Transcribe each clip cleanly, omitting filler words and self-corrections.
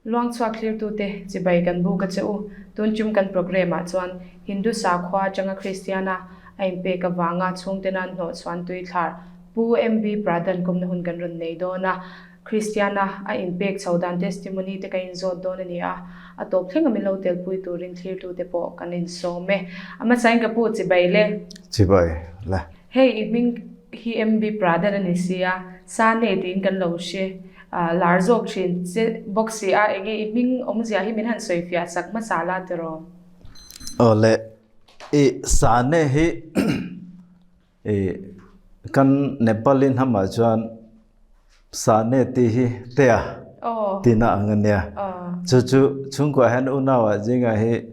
Luangchhuak thlirtute chibai kan buk a che u. Tun tum kan programme ah chuan Hindu sakhua atanga Kristiana a inpek avanga chhungte nan hnawhchhuan tuithlar Pu MB Pradhan kumna hun kan rawn nei dawn a. Kristiana a inpek chho dan testimony te ka inzawt dawn a ni a, a tawp thleng a min lo telpui turin thlirtute pawh kan insawm e. A hmasain ka pu chibai le. Chibai le. Hei i hming hi MB Pradhan a ni si a, Sane tiin kan lo hre lar zawk thin che bawk si a, enge i hming awmzia hi min han sawi fiah sak hmasa la tiraw? Aw le, i Sane hi i kan Nepali hnamah chuan Sane tih hi tea tihna ang a nia. Chu chu chhungkua hian unau ah zingah hi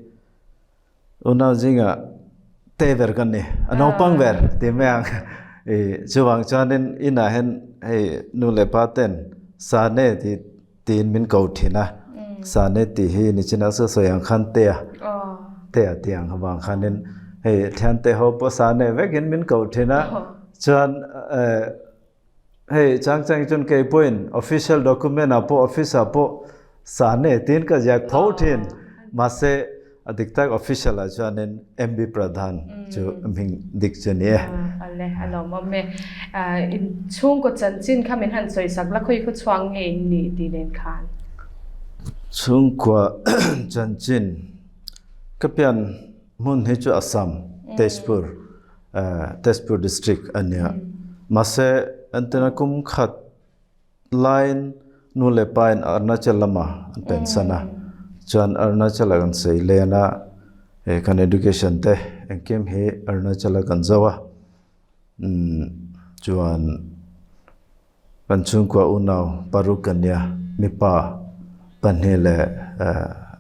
Unau zingah te ber kan ni, a naupang ber ti mai ang. I chuvang chuanin inah hian hei nu leh pa ten Sane ti tiin min ko thin a. Sane tih hi nichina saw sawi ang khan tea, tea tih ang avang khanin hei thiante ho pawh Sane vekin min ko thin a. Chuan Hei chang chang chuan kei pawhin official document ah pawh office ah pawh Sane tiin ka ziak tho thin. Mahse a dik tak official ah chuanin MB Pradhan chu hming dik chu a ni e. Awle a lawmawm e. In chhungkaw chanchin kha min han sawi sak la khawi khaw chhuak nge in nih tih nen khan. Chhungkua chanchin ka pian hmun hi chu Assam, Tezpur. Tezpur District a nia. Mahse, entirna kum khat laiin nu leh pa in Arunachal lama an pensan a, chuan Arunachal ah kan sei len a, he kan education te engkim hi Arunachal ah kan zo a, umm chuan kan chhungkua unau paruk kan nia, mipa pahnih leh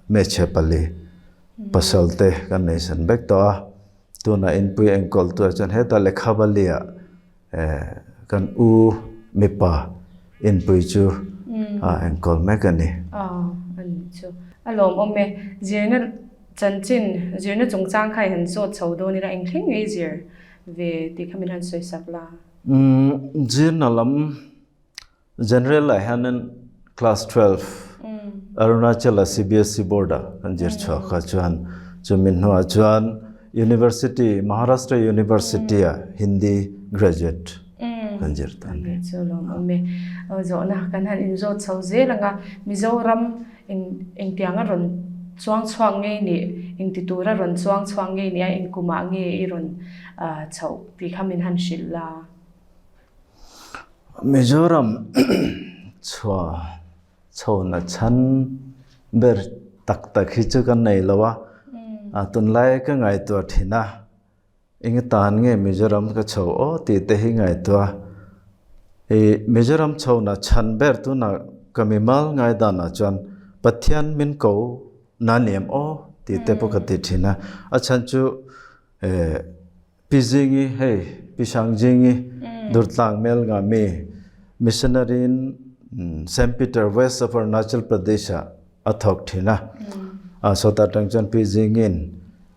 hmeichhe pali pasal te kan nei san vek tawh a. Tunah inpui enkawl tu ah chuan hetah Lekhabali ah kan u mipa inpui chu a enkawl mek a ni. Aw a nih chu. A lawmawm e. Zirna chanchin, zirna chungchang kha i han zawt chho dawn ila eng thleng ngei zir ve tih kha min han sawi sak la. Zirna lam General ah hianin class 12 Arunachal a CBSE board ah kan zir chhuak kha chuan chumi hnuah chuan University Maharashtra University ah Hindi graduate kan zir ta a ni. Chu lawm awm e. Zawhna kan han inzawt chho zel ang a, Mizoram eng engtiang a rawn chuang chhuak ngei nih, engti tura rawn chuang chhuak ngei nih a, eng kumah nge i rawn chhoh tih kha min han hrilh la. Mizoram chhuah chhona chhan ber tak tak hi chu kan nei lo a, tunlai ka ngaihtuah thin a, eng tan nge Mizoram ka chho aw tih te hi ngaihtuah a, ih Mizoram chhona chhan ber tunah ka mimal ngaidanah chuan Pathian min ko na niam aw tih te pawh ka ti thin a, a chhan chu eh. Pi Zingi, hei Pi Sang Zingi, Durtlang Melnga mi, missionary in Saint Peter West of Arunachal Pradesh ah a thawk thin a. Sawta tang chuan Pi Zingin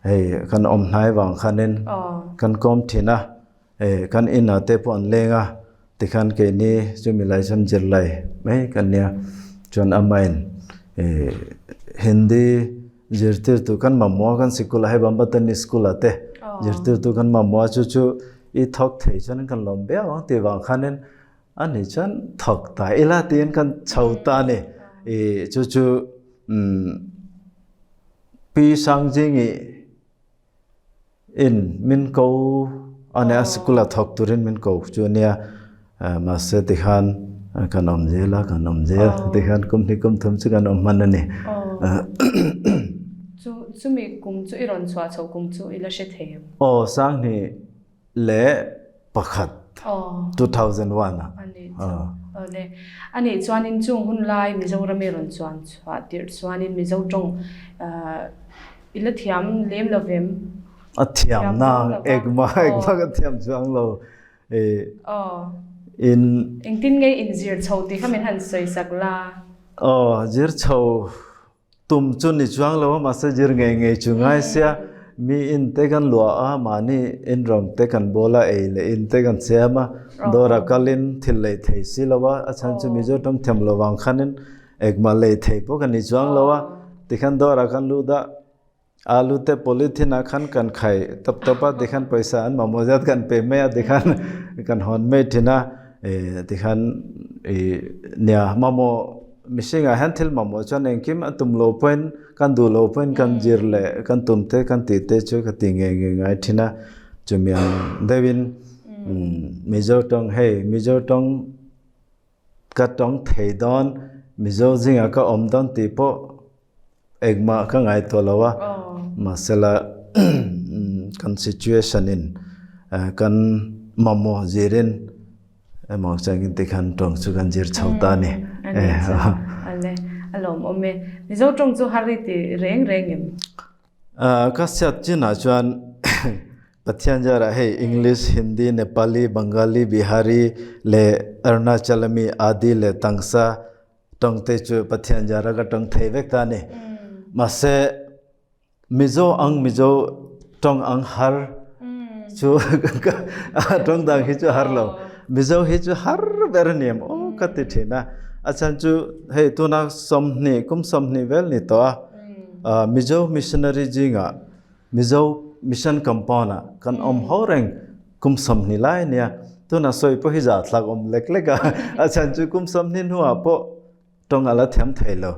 hei kan awm hnai vang khanin kan kawm thin a, kan inn ah te pawh an leng a, tikhan keini chumi lai chuan zirlai mai kan nia, chuan amahin Hindi Zirtirtu kan mamawh a kan sikul ah hei Bambatani school ah te zirtirtu kan mamawh a chu chu i thawk thei chuan kan lawm viau ang tih vang khanin ani chuan thawk ta ila tiin kan chho ta a ni. I chu chu Pi Sangjingi In min ko a nia sikul a thawk turin min ko chu a nia mahse tikhan kan awm zel a kan awm zel tikhan kum hnih kum thum chu kan awm hman a ni. Chu chumi kum chu i rawn chhuah chho kum chu i la hre thei em? Aw sanghnih leh pakhat 2001 ah. A nih chu awle. A nih chuanin chung hun lai Mizoram i rawn chuan chhuah tirh chuanin Mizo tawng i la thiam lem lo vem? A thiam nang engmah engmah ka thiam chuang lo in. Engtin nge in zir chho tih kha min han sawi sak la. Aw zir chho Tum chu ni chuang lo a, mahse zir ngei ngei chu ngai sia, mi in te kan luah a, mahni in rawng te kan bawl a, ei leh in te kan siam a, dawr a kalin thil lei thei si lo a, a chhan chu Mizo tawng thiam lo vang khanin. Engmah lei thei pawh kan ni chuang lo a, tikhan dawrah khan lut a, alu te polythene ah khan kan khai tawp tawp a, tikhan pawisa an mamawh zat kan pe mai a, tikhan kan hawn mai thin a, tikhan ih nia mamawh mihringah hian thil mamawh chuan engkim a tum lo pawhin kan duh lo pawhin kan zir leh kan tum te kan tih te chu ka ti ngei ngei ngai thin a, chumi ang deuhin Mizo tawng hei Mizo tawng Ka tawng thei dawn, Mizo zingah ka awm dawn tih pawh engmah ka ngaihtuah lo a, mahsela kan situation in kan mamawh zirin emaw changin tikhan tawng chu kan zir chho ta a ni. A ni chu, ale a lawmawm e. Mizo tawng chu har i ti reng reng em? Ka hriat chinah chuan Pathian zarah hei English, Hindi, Nepali, Bengali, Bihari leh Arunachalami Adi leh Tangsa tawng te chu Pathian zarah ka tawng thei vek ta a ni. Mahse Mizo ang Mizo tawng ang har chu tawng dang hi chu har lo. Mizo hi chu har ber a ni em aw ka ti thin a. A chhan chu hei tuna 20 kum 20 vel ni tawh a. Mizo missionary zingah Mizo mission compound ah kan awm ho reng kum 20 lai ania. Tuna sawi pawh hi zahthlak awm lek lek a, a chhan chu kum 20 hnuah pawh tawng a la thiam thei lo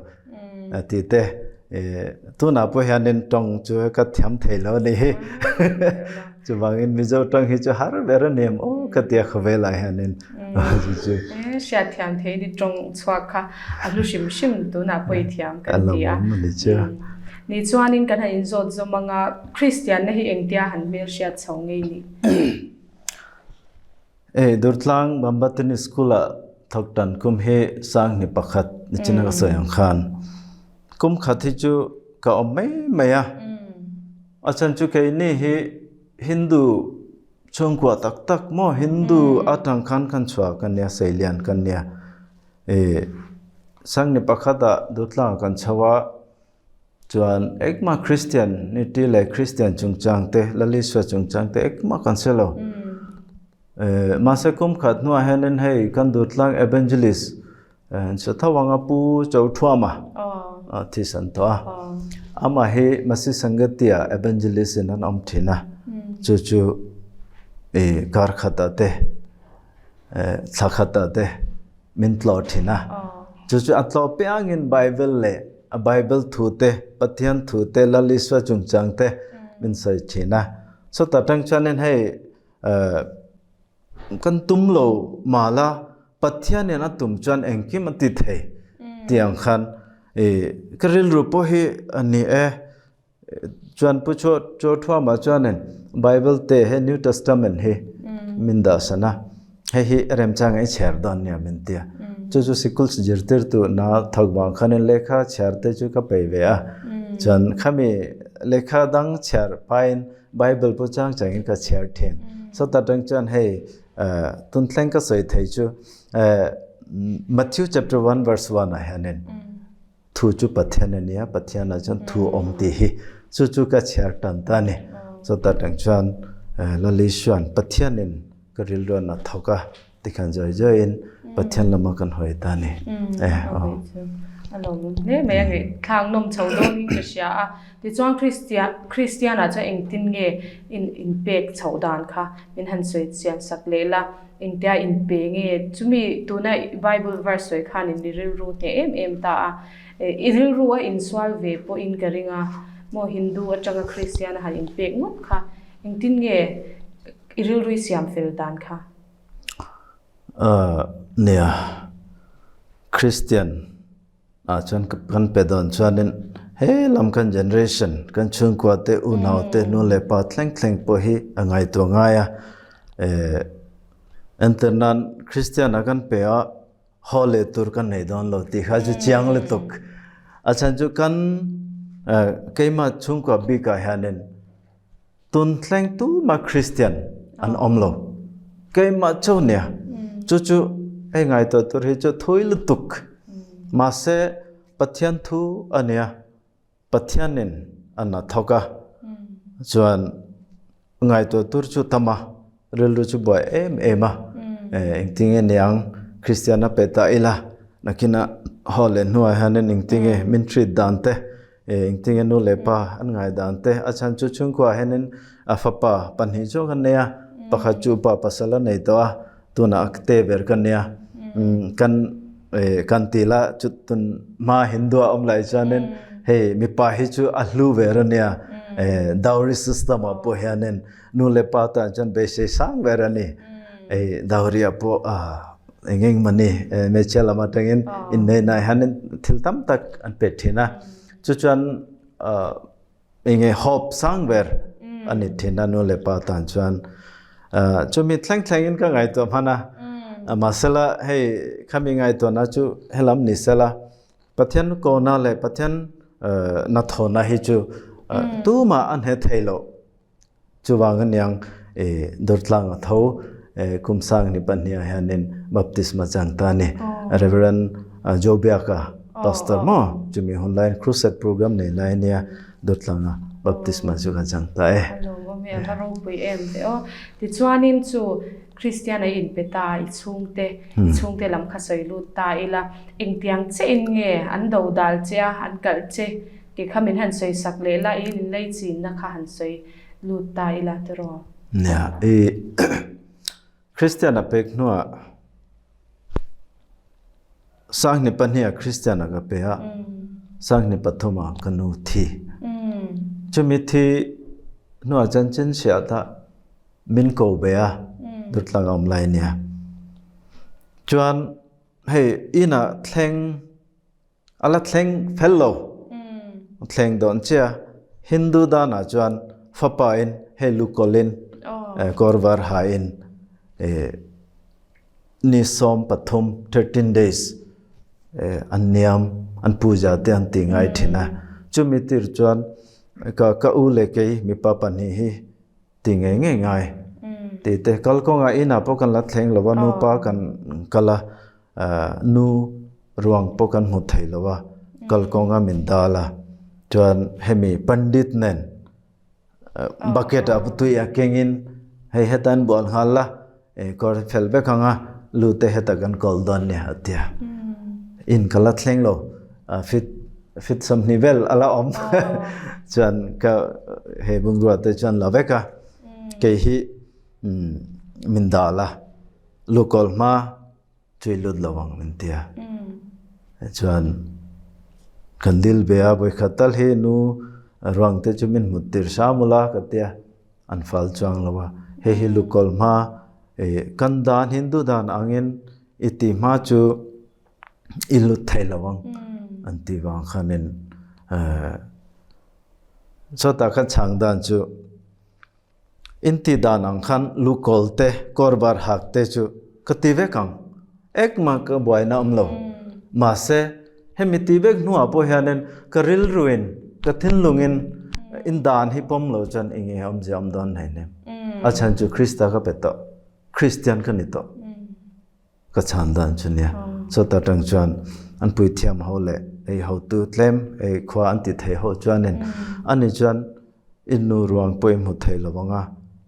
tih te tunah pawh hianin tawng chu ka thiam thei lo a ni hi. Chuvangin Mizo tawng hi chu har ber a ni em aw ka tia khawvelah hianin chu chu. Hriat thiam thei ni tawng chhuak kha a hlu hrim hrim tunah pawh i thiam kan ti a. Ni chuanin kan han inzawt zawm anga Kristianna hi engtia han hmel hriat chho ngei ni? Ei Durtlang Bambatini School ah thawk tan kum hi Sanghni pakhat ni chin a ka sawi ang khan kum khat hi chu ka awm mai mai a. A chhan chu keini hi Hindu chhungkua tak tak maw Hindu atang khan kan chhuah kan nia seilian kan nia ih Sangni pakhat ah Dutlang kan chho a chuan engmah Christian niti leh Christian chungchang te Lalisua chungchang te engmah kan hre lo eh mahse kum khat hnuah hianin hei kan Dutlang Evangelist Sathavanga Pu Chothuama thisan tawh a. Amah hi Masi Sangatia Evangelist in an awm thin a. Chu chu i kar khatah te thla khatah te min tlawh thin a. Chu chu a tlawh piangin Bible leh a Bible thu te Pathian thu te Lal Isua chungchang te min sawi thin a. Chutah tang chuanin hei Kan tum lo mala Pathianin a tum chuan engkim a ti thei tih ang khan ih ka rilru pawh hi a ni e. Chuan Pu Chawthuama chuanin Bible te he New Testament hi min dah san a, hei hi remchang i chhiar dawn nia min ti a. Chu chu sikul zirtirtu na thawk vang khanin lehkha chhiar te chu ka pei ve a. Chuan khami lehkha dang chhiar pahin Bible pawh chang changin ka chhiar thin. Sawta tang chuan hei tun thleng ka sawi thei chu Matthew chapter 1 verse 1 ah hianin thu chu Pathian a nia, Pathian ah chuan thu awm tih hi chu chu ka chhiar tan ta a ni. Sawta tang chuan Lal Isuan Pathianin ka rilruan a thawk a. Tikhan zawi zawiin Pathian lama kan hawi ta a ni. A lawmawm hle mai a ngaih thlak nawm chho dawnin ka hria a. Tichuan Kristian Kristianah chuan engtin nge in inpek chhoh dan kha min han sawi chian sak leh la. Engtia inpe nge chumi tuna Bible verse sawi khanin i rilru hneh em em ta a. I rilru a insual ve pawhin ka ring a, maw Hindu atanga Kristian a han inpek ngawt kha engtin nge i rilru i siam fel dan kha? Nia, Christian ah chuan kan pe dawn chuanin he lam kan generation kan chhungkua te unau te nu leh pa thleng thleng pawh hi a ngaihtuah ngai a. Entir nan Christian ah kan pe a, haw leh tur kan nei dawn lo tih kha chu chiang lutuk. A chhan chu kan keimah chhungkua bikah hianin Tun thleng tumah Kristian an awm lo. Keimah chauh nia. Chu chu hei ngaihtuah tur hi chu thui lutuk. Mahse Pathian thu a nia. Pathianin a na thawk a. Chuan ngaihtuah tur chu tam a. Rilru chu buai em em a. Engtin nge niang Kristian a pe ta ila nakinah. haw leh hnuah hianin engtinge min treat dan te engtinge nu leh pa an ngai dan te a chhan chu chhungkua hianin a fapa pahnih chu kan nei a pakhat chu pa pasal a nei tawh a tunah te ber ka nia kan kan ti la chu tun hma Hindu a awm lai chuanin hei mipa hi chu a hlu ber a nia dowry system ah pawh hianin nu leh pa tan chuan beisei sang ber a ni dowry ah pawh eng eng mawni hmeichhia lam atangin inneihna hianin thil tam tak an pe thin a chu chuan eng nge hope sang ber a ni thin a nu leh pa tan chuan chumi thleng thlengin ka ngaihtuah hman a mahsela hei khami ngaihtuahna chu helam ni sela Pathian kona leh Pathian hnathawhna hi chu tumah a hne thei lo. Chuvang aniang i Durtlang a tho kum sang ni pahnih ah hianin baptisma chang ta ni. Reverend Jobiaka pastor maw chumi hun laiin crusade program nei lai ania Durtlang a baptisma chu ka chang ta e. A lawm awm e, a va ropui em ve aw. Tichuanin chu Kristian a inpe ta i chhungte, i chhungte lam kha sawi lut ta ila, engtiang chiahin nge an do dal che a, an kalh che Tih kha min han sawi sak leh la, in inlei chinna kha han sawi lut ta ila tiraw? Nia, i Kristian a pek hnuah Sanghni pahniha Kristian a ka pe a, Sanghni pathuma ka nu thi. Chumi thi hnuah chuan chinchhiah min ko ve a, Durtlang a awm lai nia. Chuan hei inah thleng A la thleng fel lo. Thleng dawn che a, Hindu danah chuan fapa in hei lukawl in kawr var ha in ni 13, 13 days, an niam, an puja te an ti ngai thin a. Chumi tir chuan ka ka u leh kei mipa pahnih hi ti ngei ngei ngai. Ti te kalkawngah inah pawh kan la thleng lo a, nupa kan kal a, Nu ruang pawh kan hmu thei lo a, kalkawng a min dal a, chuan hemi pandit nen bucket ah tui a keng in hei heta an bual nghal la, kawr fel vek ang a, lu te heta kan kawl dawn nia a ti a. In ka la thleng lo, fit fit 20 vel a la awm chuan ka hei bungrua te chuan la vek a, kei hi min dal a. Lukawl hma chui lut lo ang min tia. Chuan kan dil ve a vawikhat tal hi nu ruang te chu min hmut tir hram ula ka tia an fal chuang lo a. Hei hi lukawl hma kan dan Hindu dan angin i ti hma chu i lut thei lo ang an ti vang khanin chutah khan chhang dan chu In ti dan ang khan lu kawl te, kawr bar hak te chu ka ti vek ang. Engmah ka buaina awm lo. Mahse, hemi ti vek hnuah pawh hianin ka rilruin, ka thinlungin in dan hi pawm lo chuan eng nge awmzia awm dawn hleinem. A chhan chu Krista ka pe tawh. Kristian ka ni tawh. Ka chhan dan chu nia. Chawt atang chuan an puithiam ho leh ei hotu tlem ei khua an ti thei ho chuanin ani chuan in nu ruang pawh i hmu thei lo ang a,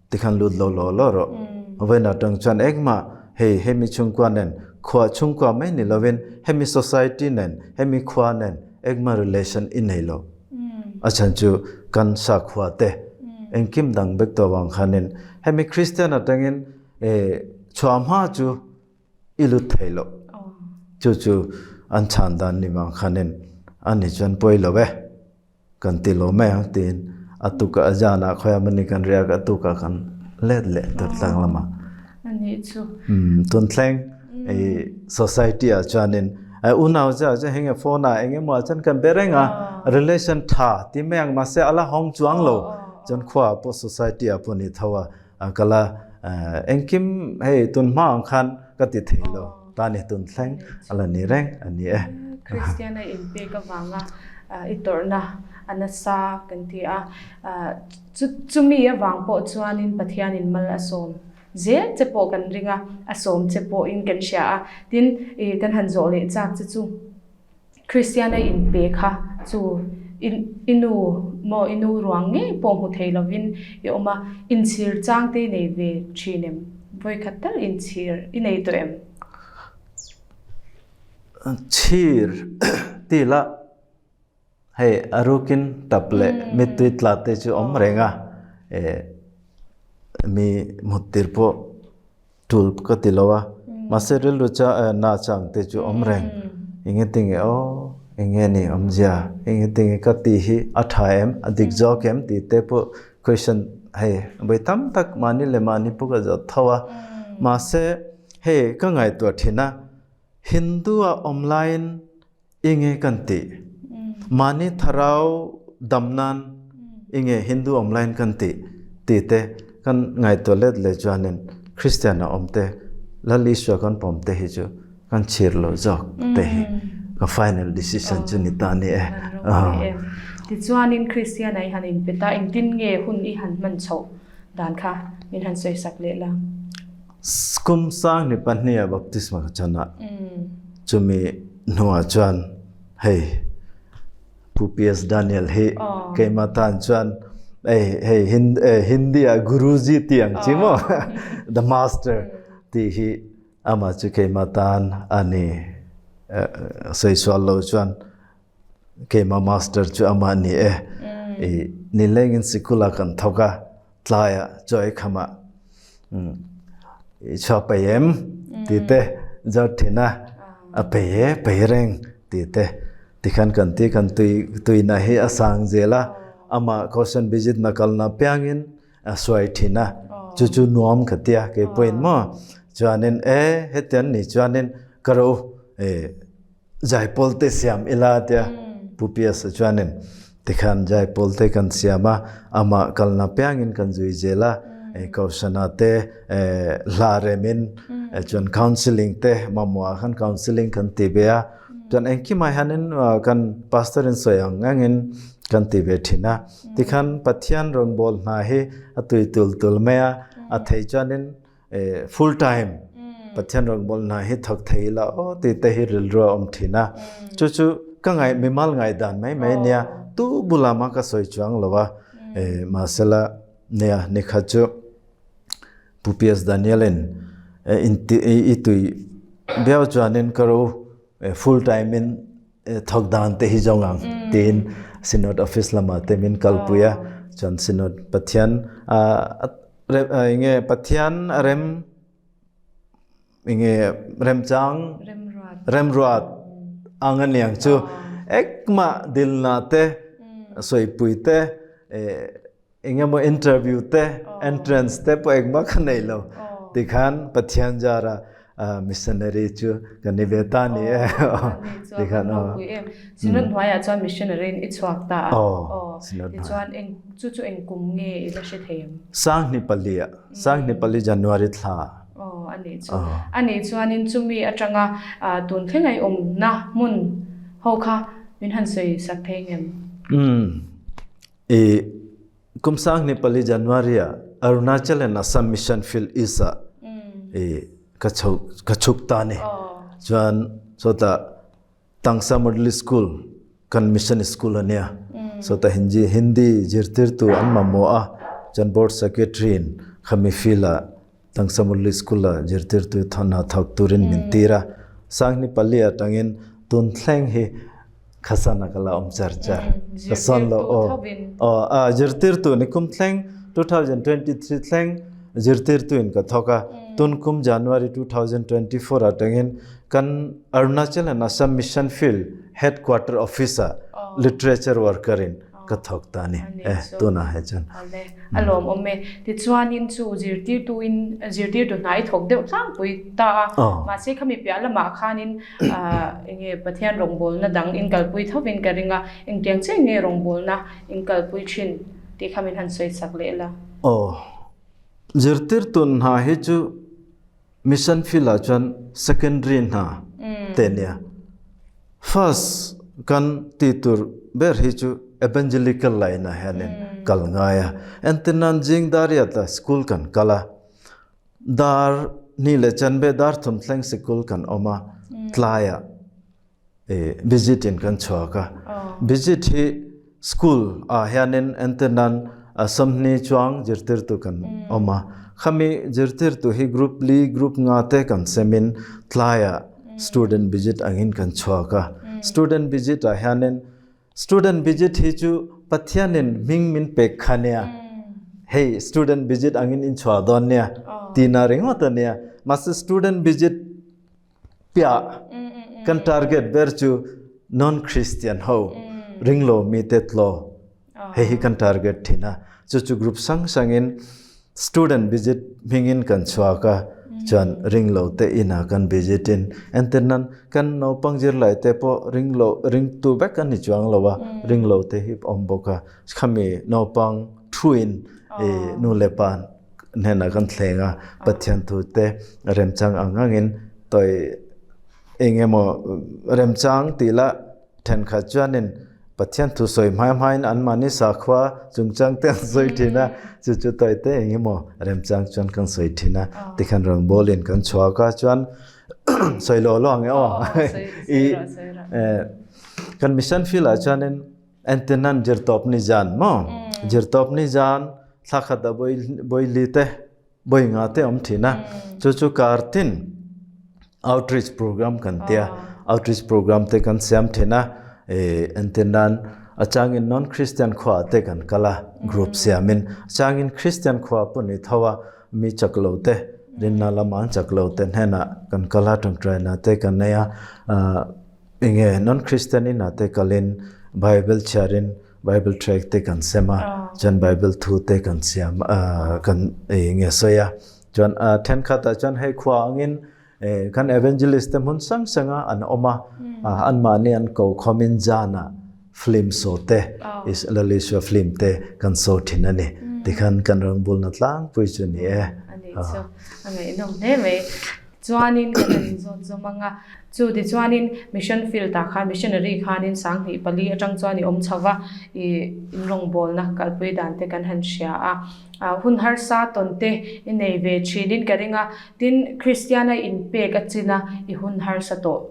tikhan lut lo law law rawh. Vawiin atang chuan engmah hei hemi chhungkua nen khua chhungkua mai ni lovin hemi society nen hemi khua nen engmah relation i nei lo. A chhan chu kan sakhua te engkim dang vek tawh avang khanin hemi Kristian atangin Chhuah hma chu i lut thei loh. Chu chu an chhan dan ni vang khanin ani chuan pawi lo e, kan ti lo mai ang tiin a tukah a zanah khawiah mawni kan riak a tukah kan let leh tur tlang lamah. Tun thleng i society ah chuanin unau che ah chuan heng nge phone ah eng emaw ah chuan kan be reng a, relation tha ti mai ang mahse a la hawng chuang lo. Chuan khua ah pawh society ah pawh ni tho a. Ka la engkim hei tun hma ang khan ka ti thei lo ta ni tun thleng a la ni reng a ni e. Kristian a inpek avanga i tawrhna a nasa kan ti a, chumi avang pawh chuanin Pathianin mal a sawm zel che pawh kan ring a, a sawm che pawhin kan hria a, tin kan han zawh leh chak che chu. Kristiana inpe kha chu i nu maw i nu ruang ngei pawh hmu thei lovin i awm a, inchhir chang te i nei ve thin em? Vawikhat tal inchhir i nei tawh em? Chhir ti la hei a rukin tap leh mittui tla te chu awm reng a, mi muttir pawh tul ka ti lo a, mahse rilru cha na chang te chu awm reng. Enge tinge aw, enge ni awmzia, enge tinge ka ti hi a tha em, a dik zawk em tih te pawh question hei vawi tam tak mahni leh mahni pawh ka zawt tho a, mahse hei ka ngaihtuah thin a, Hindu-a awm laiin enge kan tih? Mahni tharau dam nan enge Hindu awm laiin kan tih? tih te kan ngaihtuah let leh chuanin Kristian-a awm te, Lal Isua kan pawm te hi chu kan chhir lo zawk te hi ka final decision chu ni ta a ni e. Tichuanin Kristian-a i han inpe ta, engtin nge hun i han hman chhoh dan kha min han sawisak leh la? Kum sang ni pahniha baptisma ka chan a, chumi hnuah chuan hei Pu PS Daniel hi keimah tan chuan hei Hindi ah Guruji ti ang chi maw the master tih hi amah chu keimah tan a ni sawi sual lo chuan keimah master chu amah ni e. I nilengin sikul ah kan thawk a, tlaiah chaw ei khamah i chhuak peih em tih te zawt thin a, a peih e peih reng tih te tikhan kan ti kan tui tuina hi a sang zel a, amah caution visit na kalna piangin a suai thin a, chu chu nuam ka tia kei pawhin maw chuanin e hetiang ni chuanin ka ro e Zaipawl te siam ila tia Pu Piasa chuanin tikhan zaipawl te kan siam a, amah kalna piangin kan zui zel a, Kohhrana te hla remin chuan counselling te mamawhah khan counselling kan ti ve a, chuan engkimah hianin kan pastor in sawi ang angin kan ti ve thin a, tikhan Pathian rawngbâwl hna hi a tui tul tul mai a, a thei chuanin full time Pathian rawngbâwl hna hi thawk thei ila aw tih te hi rilru a awm thin a. Chu chu ka ngaih mimal ngaihdan mai mai nia tu bulah mah ka sawi chuang lo a. Mahsela nia nikhat chu Pu PS Daniel-in i tui viau chuanin ka ro full time in thawk dan te hi zawng ang tiin Synod office lamah te min kalpui a. Chuan Synod Pathian Enge Pathian a rem enge remchang remruat ang a niang chu engmah dilna te sawipui te engemaw interview te entrance te pawh engmah kha nei lo tikhan Pathian zara missionary chu kan ni ve ta ni e tikhan Synod hnuaiah chuan missionary in i chhuak ta a tichuan eng Chu chu eng kum nge i la hre thei ang? Sanghni pali ah, Sanghni pali January thla. Aw, a nih chu. A nih chuanin chumi atanga tun thleng a i awmna hmun ho kha min han sawi sak thei ngem? Umm, i kum Sanghni pali January ah Arunachal and Assam Mission Field East ah i ka chho ka chhuk ta ni. Chuan sawtah Tangsa Model School kan mission school a nia. Sawta Hindi Hindi zirtirtu an mamawh a, chuan board secretary in khami field ah Tangsa Model School ah zirtirtu thawn a thawk turin min tir a. Sanghni pali atangin tun thleng hi Khasana ka la awm char char. Ka sawn lo aw. Aw a zirtirtu ni kum thleng 2023 thleng zirtirtu in ka thawk a. Tun kum January 2024 atangin Kan Arunachal and Assam Mission Field Headquarter Office ah Literature Worker in ka thawk ta a ni. Eh, tunah he chuan. Awle, a lawmawm e. Tichuanin chu zirtirtu in zirtirtu hna i thawk deuh tlangpui ta a. Mahse khami piah lamah khanin enge Pathian rawngbawlna dang in kalpui thovin ka ring a. Engtiang chiah nge rawngbawlna in kalpui thin tih kha min han sawi sak leh la. Aw, zirtirtu hna hi chu Mission field ah chuan secondary hna te nia. First kan tih tur ber hi chu evangelical line ah hianin kal ngai a. Entirnan zing dar riat ah school kan kal a, dar hnih leh chanve dar thum thleng sikul kan awm a, tlai ah visit in kan chhuak a. Visit hi school ah hianin entirnan sawmhnih chuang zirtirtu kan awm a. Khami zirtirtu hi group li group nga te kan sem in tlaiah Student visit angin kan chhuak a. Student visit ah hianin student visit hi chu Pathianin hming min pek kha nia. Hei student visit angin in chhuah dawn nia tina ringawt a nia. Mahse student visit piah kan target ber chu non-Christian ho ringlo mi te tlaw hei hi kan target thin a. Chu chu group sang sangin student visit hmingin kan chhuak a, chuan ringlo te inah kan visit in entirnan kan naupang zirlai te pawh ringlo ringtu vek an ni chuang lo a, ringlo te hi awm bawk a, khami naupang thuin nu leh pa hnenah kan thleng a, Pathian thu te remchang ang angin tawi eng emaw remchang tih lah Thenkhat chuanin Pathian thu sawi hmai hmaiin anmahni sakhua chungchang te an sawi thin a, chu chu tawi te eng emaw remchang chuan kan sawi thin a, tikhan rawngbawlin kan chhuak a, chuan sawi lo lo ang e aw. I kan mission field ah chuanin entirnan zirtawpni zan maw? Zirtawpni zan thla khat a bawili te Bawi nga te awm thin a, chu chu kar tin outreach program kan tia, outreach program te kan siam thin a, entir nan a changin non Christian khua te kan kal a, group siamin, a changin Christian khua pawh ni tho a, mi chak lo te, rinna lama an chak lo te hnenah kan kal a, tawngtaina te kan nei a, enge non Christian inah te kalin Bible chhiarin Bible tract te kan sem a, chuan Bible thu te kan siam kan nge sawi a. Chuan thenkhatah chuan hei khua angin kan evangelist te hmun sang sanga an awm a, anmahni an ko khawmin zanah film saw te, Lal Isua film te kan saw thin a ni. Tikhan kan rawngbawlna tlangpui chu ni e. A nih chu a ngaihnawm hle mai. Chuanin kan han inzawt zawm ang a, chu tichuanin mission field ah khan missionary khanin 2004 atang chuan i awm chho va, i inrawngbawlna kalpui dan te kan han hria a, hun harsa tawn te i nei ve thinin ka ring a, tin Kristiana inpek a chin a i hun harsa tawh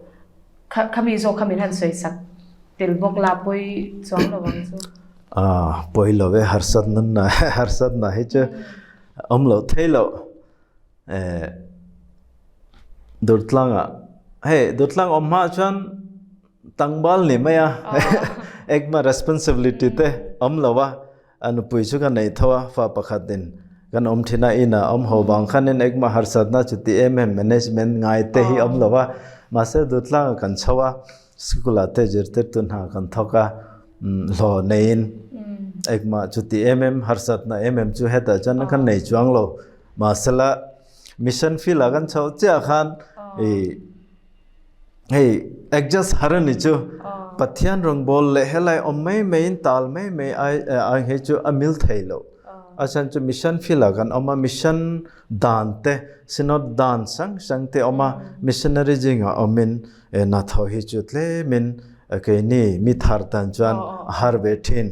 kha khami zawk kha min han sawi sak tel bawk la pawi chuang lo ang chu. Pawi lo e, harsat nunna harsatna hi chu awm loh thei loh. Durtlangah hei Durtlang awm hma chuan tangbal ni mai a engmah responsibility te awm lo a a nupui chu ka nei tho a fa pakhat in kan awm thin a inah awm ho vang khanin engmah harsatna chuti em em management ngai te hi awm lo a mahse Durtlangah kan chho a School ah te zirtirtu hna kan thawk a, hlawh neiin engmah chuti em em harsatna em em chu hetah chuan kan nei chuang lo. Mahsela mission field ah kan chhoh chiah khan i hei adjust har a ni chu. Pathian rawngbâwl leh helai awm mai maiin tal mai mai ai ai hei chu a mil thei lo. A chhan chu mission field ah kan awm a, mission dan te synod dan hrang hrang te awm a, missionary zingah awmin na tho hi chu tlemin keini mi thar tan chuan a har ve thin.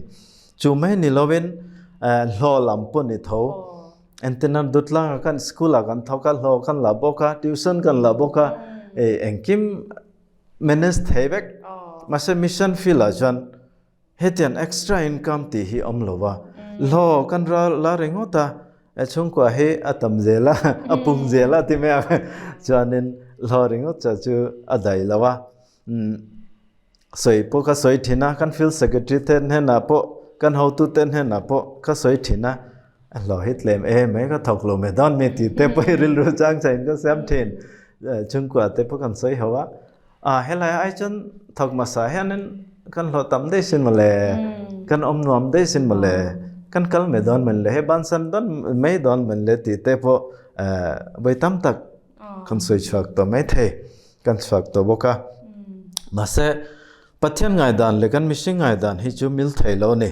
Chu mai ni lovin hlawh lam pawh ni tho. Entirna Dutlanga kan school ah kan thawk a, hlawh kan la bawk a, tuition kan la bawk a, engkim manage thei vek. Mahse mission field ah chuan Hetiang extra income tih hi awm lo a, hlaw kan ral la ringawt a, e chhungkua hi a tam zel a, a pung zel a ti mai ang. Chuanin hlaw ringawt cha chu a daih lo a. Sawi pawh ka sawi thin a, kan field secretary te hnenah pawh, kan hotu te hnenah pawh ka sawi thin a, a hlaw hi tlem em mai ka thawk lo mai dawn mi tih te pawh hi rilru chang chain ka siam thin. Chhungkua te pawh kan sawi ho a. A helai ai chuan thawk hmasa hianin kan hlawh tam daih sin mawle, kan awm nuam daih sin mawle, kan kal mai dawn mawn le, hei bansan dawn mai dawn mawn le tih te pawh vawi tam tak kan sawi chhuak tawh mai thei, kan chhuak tawh bawk a. Mahse, Pathian ngaihdan leh kan mihring ngaihdan hi chu mil thei lo a ni.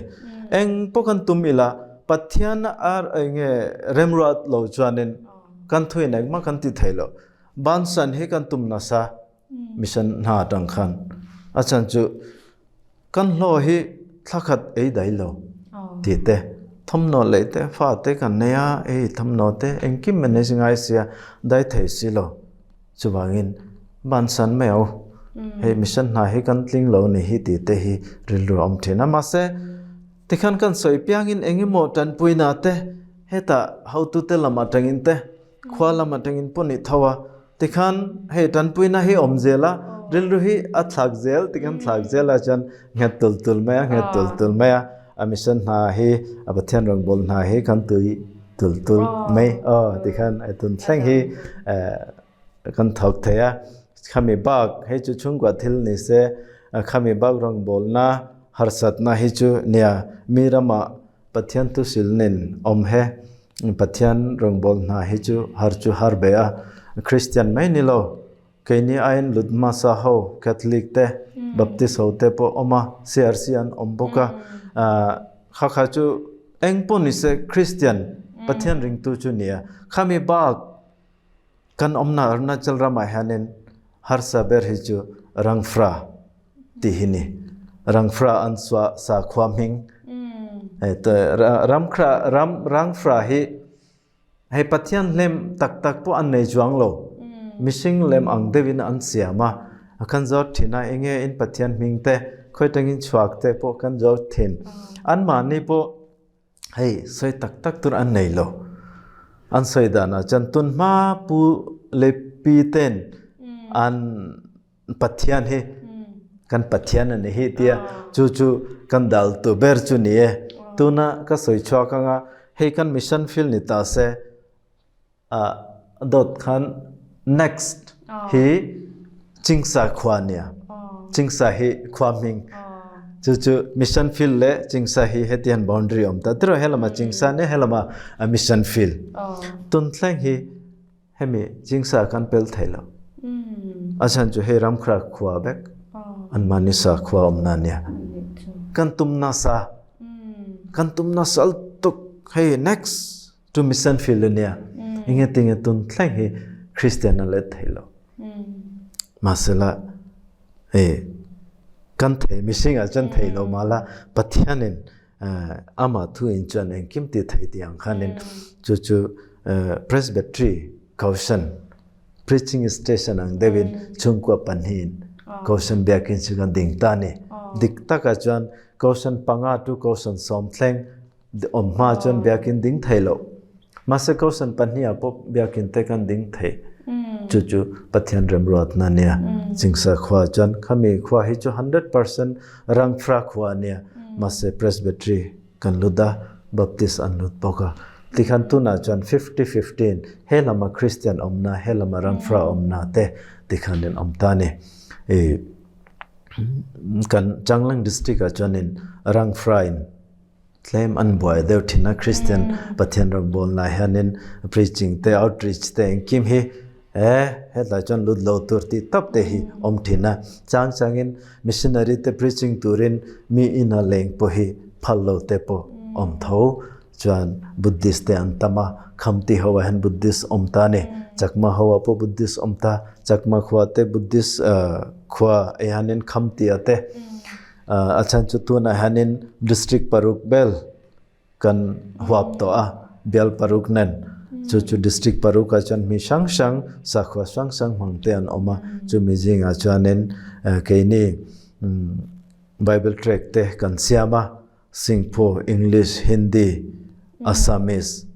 Eng pawh kan tum ila Pathian a eng nge remruat lo chuanin kan thuin engmah kan ti thei lo. Bansan hi kan tum nasa mission hna atang khan a chan chu kan hlaw hi thlakhat ei dai lo ti te thawmhnaw leh te fa te kan nei a ei thawmhnaw te engkim manage ngai sia dai thei si lo chuvangin bansan mai au hei mission hna hi kan tling lo ni hi ti te hi rilru a awm thin a mahse tikhan kan sawi piangin engemaw tanpuina te hetah hotute lam atangin te khua lam atangin pawh ni tho a. Tikhan hei tanpuina hi awm zel a, rilru hi a thlak zel tikhan thlak zel a chuan nghet tul tul mai a, nghet tul tul mai a, a mission hna hi a Pathian rawngbâwl hna hi kan tui tul tul mai aw tikhan a tun thleng hi kan thawk thei a. Khami bak hei chu chhungkua thil ni se, khami bak rawngbâwlna harsatna hi chu nia mi ramah Pathian thusil nen awm he Pathian rawngbâwl hna hi chu har chu har ve a. Kristian mai ni lo, keini aiin lut hmasa ho Catholic te, Baptist ho te pawh awm a, CRC an awm bawk a. Kha kha chu eng pawh ni se Kristian, Pathian ringtu chu ni a. Khami bak Kan awmna Arunachal ramah hianin harsa ber hi chu Rangfra tih hi ni. Rangfra an suah sakhua hming. Ramkhra ram Rangfra hi hei Pathian lem tak tak pawh an nei chuang lo. Mihring lem ang deuhin an siam a. Kan zawt thin a enge in Pathian hming te khawi tangin chhuak te pawh kan zawt thin. Anmahni pawh Hei sawi tak tak tur an nei lo. An sawi danah chuan tun hma pu leh pi ten an Pathian hi kan Pathian a ni hi tia chu chu kan dal tu ber chu ni e. Tuna ka sawi chhuak anga hei kan mission field ni ta se Ah dawt khan next hi Chingsa khua nia. Chingsa hi khua hming. Chu chu mission field le Chingsa hi heti han boundary om ta. Tiro helama Chingsa ne helama mission field. Tun thleng hi hemi Chingsa kan pel thei lo. A chan chu hei Ramkhra khua bek. An mani sa khua om na nia. Kan tum na sa. Kan tum na sal tuk hei next Chu mission field a nia. Enge tinge tun thleng hi Christian a let thei lo. Mahsela e kan thei mihring ah chuan thei lo mah la Pathianin ama thu in chuan engkim ti thei tih ang khanin chu chu Presbytery Kohhran preaching station ang deuhin chhungkua pahnihin Kohhran biakin chu kan ding ta a ni. Dik takah chuan Kohhran panga tu Kohhran sawm thleng Awm hma chuan biakin ding thei lo. Mahse Kohhran pahniha pawh biakin te kan ding thei. Chu chu Pathian remruatna a nia. Chingsa khua chuan khami khua hi chu 100% Rangfra khua a nia. Mahse Presbytery kan lut a, Baptist an lut bawk a. Tikhan tunah chuan 50-50 in he lama Christian awmna, he lama Rangfra awmna te tikhan in awm ta a ni. Kan Changlang district ah chuanin Rangfra in Tlem an buai deuh thin a, Kristian Pathian rawngbawlna hianin preaching te outreach te engkim hi e hetlai chuan lut lo tur tih tawp te hi awm thin a. Chang changin missionary te preaching turin mi ina leng pawh hi phal lo te pawh awm tho chuan Buddhist te an tam a, Khamti ho ah hian Buddhist awm ta a ni, Chakma ho ah pawh Buddhist awm ta, Chakma khua te Buddhist khua hianin Khamti ah te A chhan chu tunah hianin district paruk bel kan huap tawh a, bial paruk nen. Chu chu district paruk ah chuan mi hrang hrang, sakhua hrang hrang hmang te an awm a. Chumi zingah chuanin keini Bible tract te kan siam a, Singpho, English, Hindi, Assamese,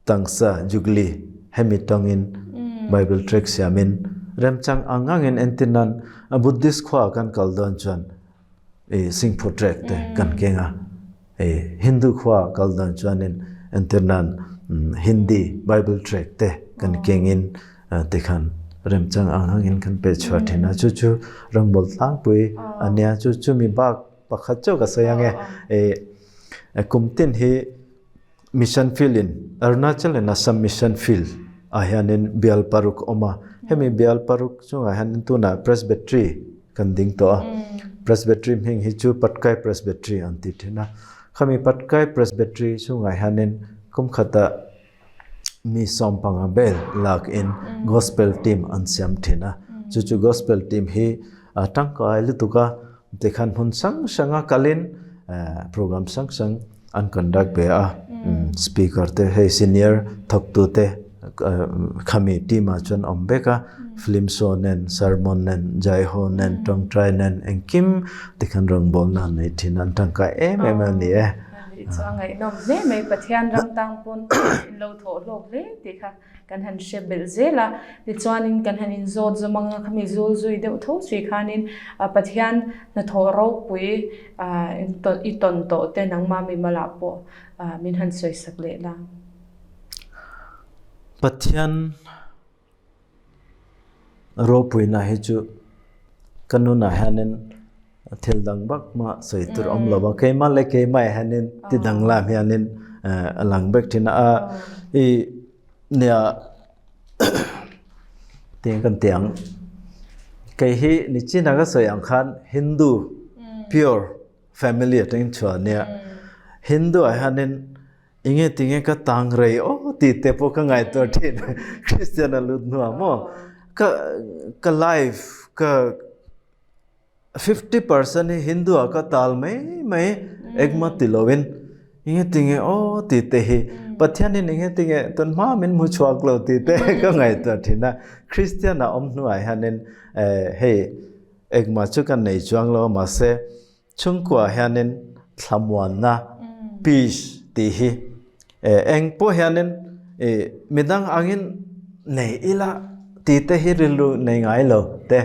Tangsa Jugli hemi tawngin Bible tract siamin remchang ang angin entir nan Buddhist khua kan kal dawn chuan i Singpho tract te kan keng a, i Hindu khua kal dawn chuanin entir nan Hindi Bible tract te kan kengin tikhan remchang ang angin kan pe chhuah thin a, chu chu rawngbawl tlangpui a nia, chu chumi bak pakhat chauh ka sawi ang e, i kum tin hi Mission Field in Arunachal and Assam Mission Field ah hianin bial paruk a awm a. Hemi bial paruk chungah hianin tunah Presbytery kan ding tawh a. Presbytery hming hi chu Patkai Presbytery an ti thin a. Khami Patkai Presbytery chungah hianin kum khatah mi sawmpanga bel lak in Gospel team an siam thin a. Chu chu Gospel team hi a tangkai lutuk a. Tikhan hmun hrang hranga kalin program hrang hrang an conduct ve a speaker te hei senior thawktu te khami team ah chuan awm vek a film show nen sermon nen jaiho nen tawngtai nen engkim tikhan rawngbawlna an nei thin a an tangkai em em a ni e. Tichuan ngaihnawm hle mai Pathian ram tang pawn in lo thawh hlawk hle tih kha kan han hre belh zel a. Tichuanin kan han inzawt zawm anga khami zul zui deuh tho si khanin Pathian hnathawh ropui i tawn tawh te nangmah mimalah pawh min han sawisak leh la. Pathian Ropuina hi chu ka nunah hianin thil dang vak mah sawi tur awm lo va, keimah leh keimah hianin ti danglam hianin a lang vek thin a, i nia tiang kan ti ang. Kei hi nichin a ka sawi ang khan Hindu pure family atangin chhuah a nia. Hindu ah hianin Enge tinge ka tang rei aw tih te pawh ka ngaihtuah thin Christian a lut hnuah maw ka ka life ka 50% hi Hindu ah ka tal mai mai engmah ti loin enge tinge aw tih te hi Pathian in enge tinge tun hma min hmu chhuak lo tih te ka ngaihtuah thin a Christian a awm hnuah hianin hei engmah chu ka nei chuang lo mahse Chhungkua hianin thlamuanna, peace, tih hi eng pawh hianin midang angin nei ila tih te hi rilru nei ngai lo te,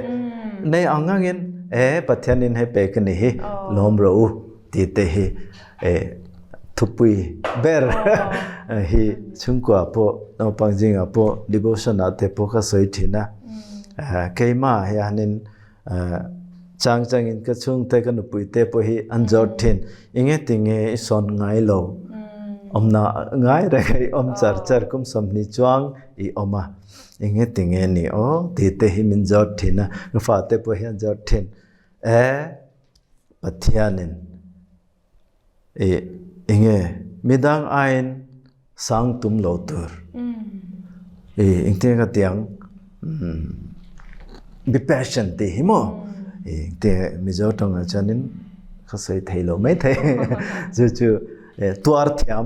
nei ang angin e Pathianin hei pek a ni hi lawm rawh u tih te hi thupui ber hi chhungkua pawh naupang zingah pawh devotion ah te pawh ka sawi thin a, keimah hianin Chang changin ka chhungte ka nupui te pawh hi an zawt thin. Enge tinge i sawn ngai lo? Awmna ngai reng a i awm char char kum 20 chuang i awm a. Enge tinge ni aw ti te hi min zawt thin a. Ka fate pawh hi an zawt thin. E Pathianin I enge midang aiin sang tum lo tur. I engtin ka ti ang be passion tih hi maw i engtin Mizo tawngah chuanin ka sawi thei lo mai thei chu chu tuar thiam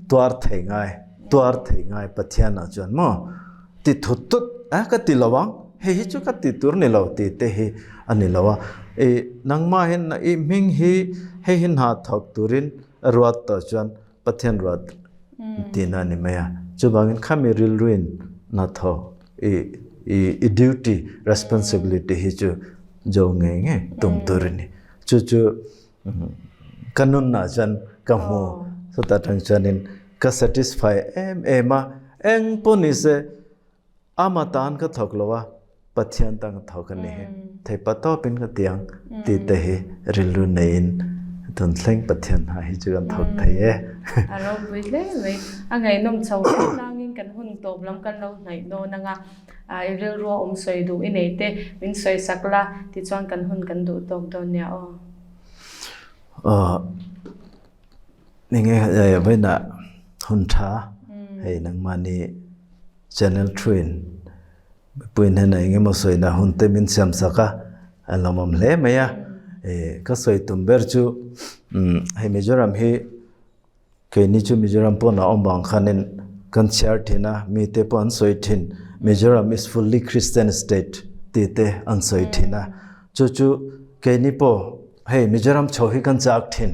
tuar thei ngai tuar thei ngai Pathianah chuan maw ti thut thut a ka ti lo ang hei hi chu ka ti tur ni lo tih te hi a ni lo a i nangmah hian i hming hi hei hi hna thawk turin a ruat tawh chuan Pathian ruat tihna a ni mai a chuvangin khami rilruin hna thawk i i i duty responsibility hi chu zo ngei ngei tum tur a ni chu chu Ka nunah chuan ka hmu chutah atang chuanin ka satisfy em em a, eng pawh ni se ama tan ka thawk lo a, Pathian tan ka thawk a ni hi theipa tawpin ka ti ang tih te hi rilru neiin tun thleng Pathian hna hi chu kan thawk thei e. A ropui hle mai. A ngaihnawm chho hle nangin kan hun tawp lam kan lo hnaih dawn ang a, i rilrua awm sawi duh i nei te min sawi sak la tichuan kan hun kan duh tawk dawn nia aw. Enge vawiinah hun tha hei nangmahni channel thuin mipui hnenah engemaw sawina hun te min siam sak a, a lawmawm hle mai a. Ka sawi tum ber chu hei Mizoram hi Keini chu Mizoram pawn a awm vang khanin kan chhiar thin a, mite pawh an sawi thin, Mizoram is fully Christian state tih te an sawi thin a. Chu chu keini pawh hei Mizoram chho hi kan chak thin,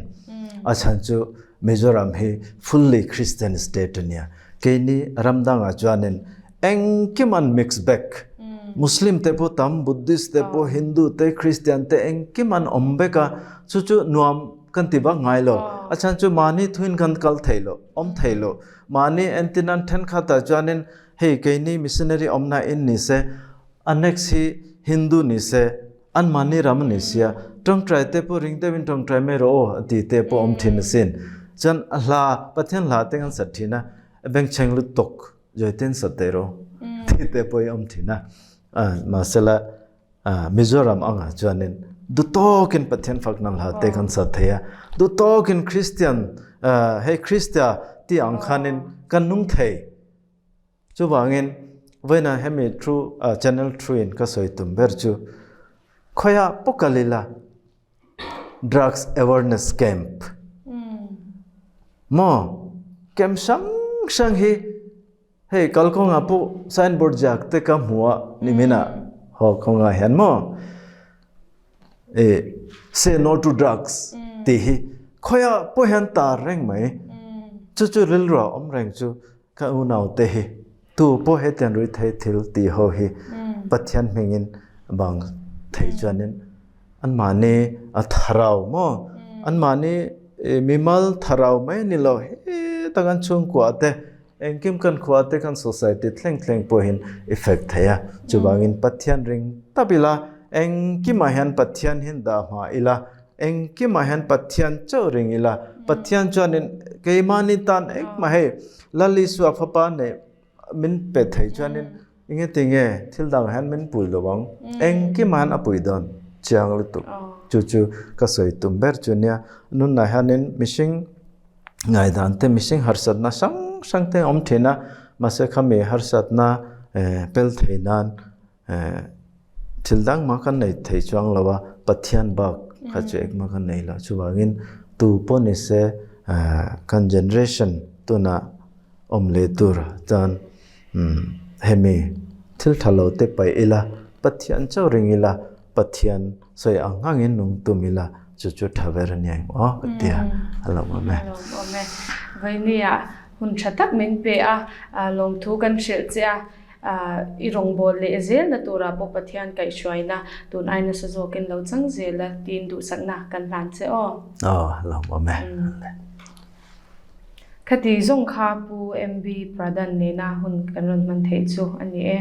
a chhan chu Mizoram hi fully Christian state a nia. Keini ram dangah chuanin engkim an mix vek, Muslim te pawh tam, Buddhist te pawh, Hindu te, Christian te engkim an awm vek a, chu chu nuam Kan ti bak ngai lo. A chhan chu mahni thuin kan kal thei lo, awm thei lo. Mahni entin an thenkhat ah chuanin hei keini missionary awmna in ni se, a next hi Hindu ni se, an mahni ram a ni sia, tawngtai te pawh ring deuhin tawngtai mai rawh aw a ti te pawh awm thin asin. Chuan a hla, Pathian hla te kan sat thin a, bengchheng lutuk zawitein sat teh rawh ti te pawh hi awm thin a. Mahsela Mizoram angah chuanin duhtawkin Pathian fakna hla te kan sa thei a, duhtawkin Kristian hei Kristia tih ang khanin kan nung thei. Chuvangin vawiinah hemi thu channel thuin ka sawi tum ber chu khawiah pawh kal ila drugs awareness camp maw camp hrang hrang hi Hei kalkawngah pawh signboard ziak te ka hmu a niminah haw kawngah hian maw eh say no to drugs tih hi. Khawiah pawh hian tar reng mai. Chu chu rilru ah awm reng chu ka unaute hi tu pawh hetiang ruithei thil tih ho hi Pathian hmingin bang thei chuanin anmahni a tharau maw anmahni mimal tharau mai ni lo heta kan chhungkua te engkim kan khua te kan society thleng thleng pawhin effect thei a chuvangin Pathian ring tap ila engkimah hian Pathian hin dah hma ila Engkimah hian Pathian chauh ring ila, Pathian chuanin keimahni tan engmah hei Lal Isua fapa neih min pe thei chuanin enge tinge thil dang hian min pui lo ang. Engkimah hian a pui dawn chiang lutuk. Chu chu ka sawi tum ber chu nia. Nunah hianin mihring ngaihdan te mihring harsatna hrang hrang te a awm thin a, mahse khami harsatna pel thei nan Thil dang mah kan nei thei chuang lo a, Pathian bak kha chu engmah kan nei lo. Chuvangin tu pawh ni se kan generation tunah awm leh tur chuan hemi thil tha lo te paih ila, Pathian chauh ring ila, Pathian sawi ang angin nung tum ila chu chu tha ber a nia emaw ka ti a, a lawmawm e. A lawmawm e. Vawinia hun tha tak min pe a, lawmthu kan hrilh che a. I rawngbâwl leh zêlna tûrah pawh Pathian kaihhruaina tûn ai nasa zâwkin lo chang zêl a tiin duhsakna kan hlân che aw. Aw, lawmawm e. Khati zawng kha Pu MB Pradhan nena hun kan rawn hman theih chu a ni e.